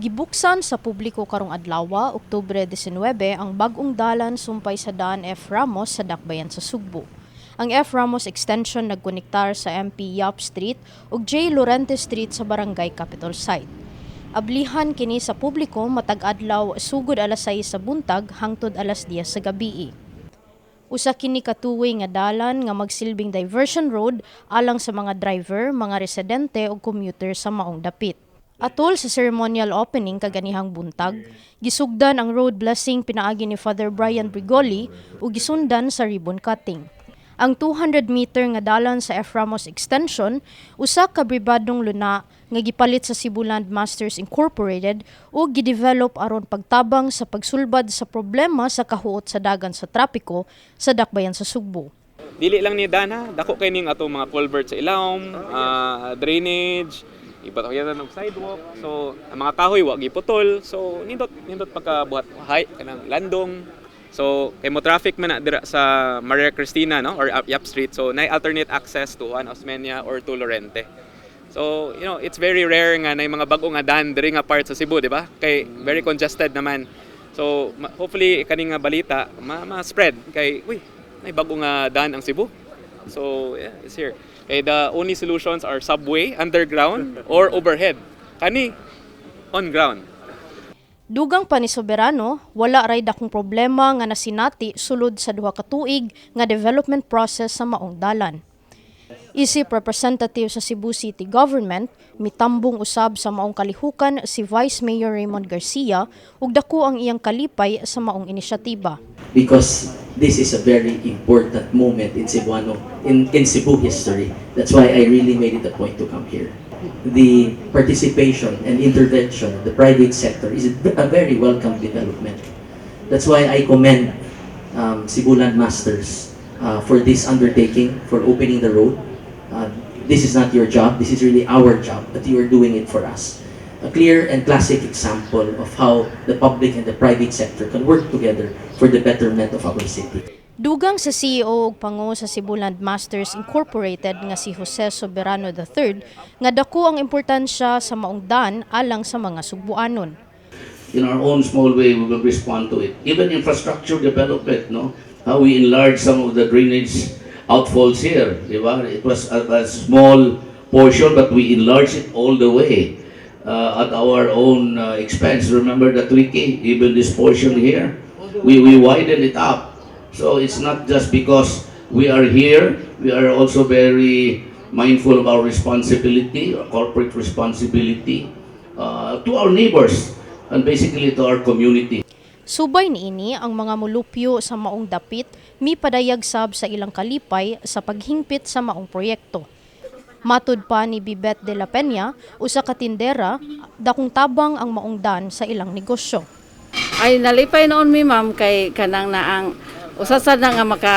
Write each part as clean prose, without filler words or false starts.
Gibuksan sa publiko karong adlawa, Oktubre 19, ang bag-ong dalan sumpay sa Daan F. Ramos sa Dakbayan sa Sugbo. Ang F. Ramos Extension nagkonektar sa MP Yap Street ug J. Lorente Street sa Barangay Capitol Site. Ablihan kini sa publiko matag adlaw sugod alas 6 sa buntag hangtod alas 10 sa gabii. Usa kini ka two-way nga dalan nga magsilbing diversion road alang sa mga driver, mga residente ug commuter sa maong dapit. Atol sa ceremonial opening kaganihang buntag, gisugdan ang road blessing pinaagi ni Father Brian Brigoli ug gisundan sa ribbon cutting. Ang 200 meter nga dalan sa F. Ramos Extension, usa ka pribadong luna nga gipalit sa Cebu Land Masters Incorporated ug gidevelop aron pagtabang sa pagsulbad sa problema sa kahuot sa dagan sa trapiko sa dakbayan sa Sugbo. Dili lang ni daan ha, dako kay ning atong mga culvert sa ilawom, drainage, iba og sidewalk. So ang mga kahoy wa giputol. So nindot nindot pagkabuhat hay kanang landong. So kay mo traffic man na dira sa Maria Cristina, no, or Yap Street. So nay alternate access to Juan Osmeña or to Lorente. So, it's very rare nga nay mga bag-o nga daan diri nga part sa Cebu, di ba? Kay very congested naman. So, hopefully kani nga balita ma-spread kay uy, may bag-o nga daan ang Cebu. So, yeah, it's here. Kay the only solutions are subway, underground or overhead. Kani on ground. Dugang pa ni Soberano, wala ray dakong problema nga nasinati sulod sa 2 ka tuig nga development process sa maong dalan. Isip representative sa Cebu City Government, mitambong usab sa maong kalihukan si Vice Mayor Raymond Garcia ug dako ang iyang kalipay sa maong inisyatiba. Because this is a very important moment in Cebuano, in Cebu history. That's why I really made it a point to come here. The participation and intervention of the private sector is a very welcome development. That's why I commend Cebu Land Masters for this undertaking, for opening the road. This is not your job, this is really our job, but you are doing it for us. A clear and classic example of how the public and the private sector can work together for the betterment of our city. Dugang sa CEO ug pango sa Cebu Land Masters Incorporated nga si Jose Soberano III nga dako ang importansya sa maong daan alang sa mga Sugbuanon. In our own small way, we will respond to it. Even infrastructure development, no? How we enlarge some of the drainage outfalls here, di ba? It was a small portion, but we enlarged it all the way at our own expense. Remember that, Ricky? Even this portion here, we widened it up. So it's not just because we are here, we are also very mindful of our responsibility, our corporate responsibility to our neighbors and basically to our community. Subay niini, ang mga mulupyo sa maong dapit mipadayag sab sa ilang kalipay sa paghingpit sa maong proyekto. Matud pa ni Bibet de la Peña, usa ka tindera, dakong tabang ang maong daan sa ilang negosyo. Ay, nalipay noon mi, ma'am, kay kanang naang usa sad na nga maka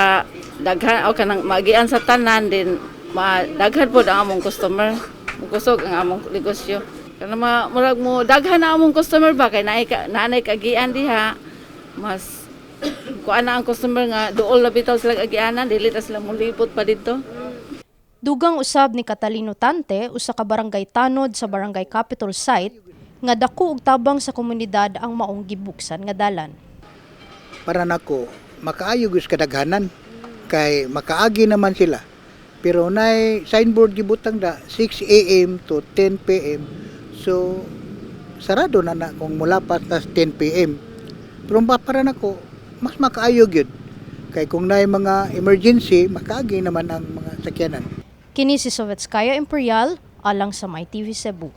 daghan o kanang magian sa tanan din, ma daghan pod ang among customer, mukusog ang among negosyo, kanang murag mo daghan na among customer ba kay naay ka naanay kagian diha, mas kuan na ang customer nga duol na bitaw sila agianan, dili ta sila mulibot pa didto. Dugang usab ni Catalino Tante, usa ka barangay tanod sa Barangay Capitol Site, nga dako og tabang sa komunidad ang maong gibuksan nga dalan. Para nako, makaayo gyud sa kadaghanan kay makaagi naman sila. Pero nay signboard gibutang da 6 AM to 10 PM. So sarado na na kung mulapas na 10 PM. Pero para nako, mas makaayo gyud kay kung naay mga emergency, makaagi naman ang mga sakyanan. Kini si Sovetskaya Imperial alang sa My TV Cebu.